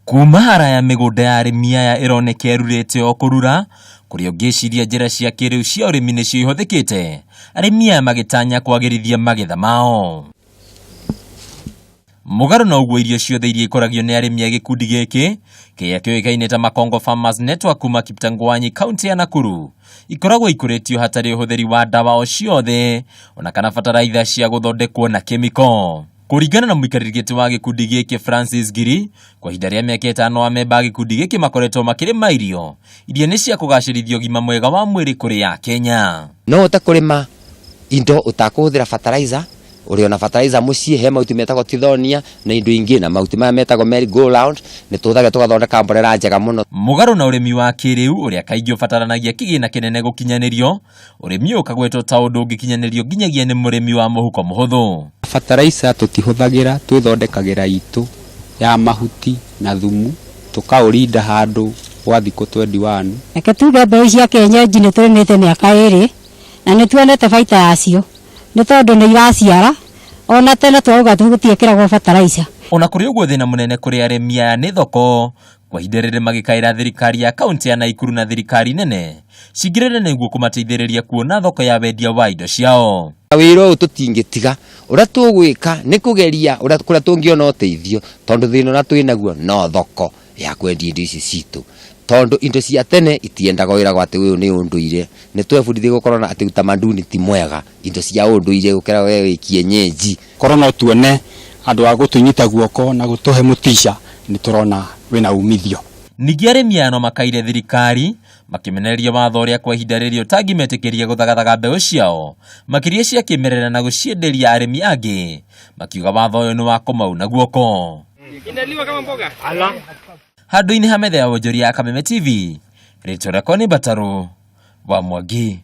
Kuma haraya mĩgũnda ya arĩmi aya ĩroneka ĩrurĩte o kũrura, kũrĩa ũngĩciria njĩra cia kĩrĩu cia ũrĩmi nĩcio ihũthĩkĩte, arĩmi aya magĩtanya kwagĩrithia magetha mao. Mũgarũ na ũguo irio ciothe iria ikũragio nĩ arĩmi a gĩkundi gĩkĩ, kĩrĩa kĩũĩkaine ta Makongo Farmers Network kuma Kiptangwanyi kaunti ya Nakuru, ikoragwo ikũrĩtio hatarĩ ũhũthĩri wa ndawa o ciothe ona kana bataraitha cia gũthondekwo na kĩmĩko. Kũringana na mũikarĩri gĩtĩ wa gĩkundi gĩkĩ Francis Ngiri, kwa ihinda rĩa mĩaka ĩtano amemba a gĩkundi gĩkĩ makoretwo makĩrĩma irio iria nĩ cia kũgacĩrithia ũgima mwega wa mwĩrĩ kũrĩ Akenya. No ũhote kũrĩma indo ũtakũhũthĩra fertilizer, ũrĩ ona fertilizer mũciĩ, he mahuti metagwo tithonia na indo ingĩ, na mahuti maya metagwo merry go round, nĩ tũhũthagĩra tũgathondeka mborera njega mũno. Mũgarũ na ũrĩmi wa kĩrĩu ũrĩa kaingĩ ũbataranagia kĩgĩna kĩnene gũkinyanĩrio, Ũrĩmi ũyũ ũkagwetwo ta ũndũ ũngĩkinyanĩrio nginyagia nĩ mũrĩmi wa mũhuko mũhũthũ. Fertilizer tũtihũthagĩra twĩthondekagĩra itũ ya mahuti na thumu tũkaũrinda handũ gwa thikũ 21. Reke tuge mbeũ cia kĩenyenji nĩ tũrĩmĩte mĩaka ĩrĩ na nĩ tuonete baita yacio nĩ tondũ nĩ iraciara ona tene twauga gũtiĩkĩragwo bataraitha. Ona kũrĩ ũguo thĩna mũnene kũrĩ arĩmi aya nĩ thoko, Kwa ihinda rĩrĩ magĩkaĩra thirikari ya kaunti ya Naikuru na thirikari nene cingĩrĩre nĩguo kũmateithĩrĩria kuona thoko ya wendia wa indo ciao. Wĩra ũyũ tũtingĩtiga, ũrĩa tũgwĩka nĩ kũgeria ũrĩa kũrĩa tũngĩona ũteithio tondũ thĩna ũrĩa twĩnaguo no thoko ya kwendia indo ici citũ. Tondũ indo cia tene itiendagwo wĩragwo atĩ ũyũ nĩ ũndũire. Nĩ twebundithirie gũkorwo na atĩ utamaduni ti mwega, indo cia ũndũire gũkĩra we wĩ kienyeji. Korwo no tuone andũ a gũtũnyita guoko na gũtũhe mũtica nĩ tũrona wĩna umithio. Ningĩ arĩmi aya no makaire thirikari makĩmenereria watho ũrĩa kwa ihinda rĩrĩ ũtangĩmetĩkĩria gũthagathaga mbeũ ciao makĩria cia kĩmerera na gũcienderia arĩmi angĩ, makiuga watho ũyũ nĩ wa kũmauna guoko. Handũ-inĩ ha metha ya wonjoria ya Kameme TV, rĩtwa rĩakwa nĩ Mbatarũ wa Mwangi.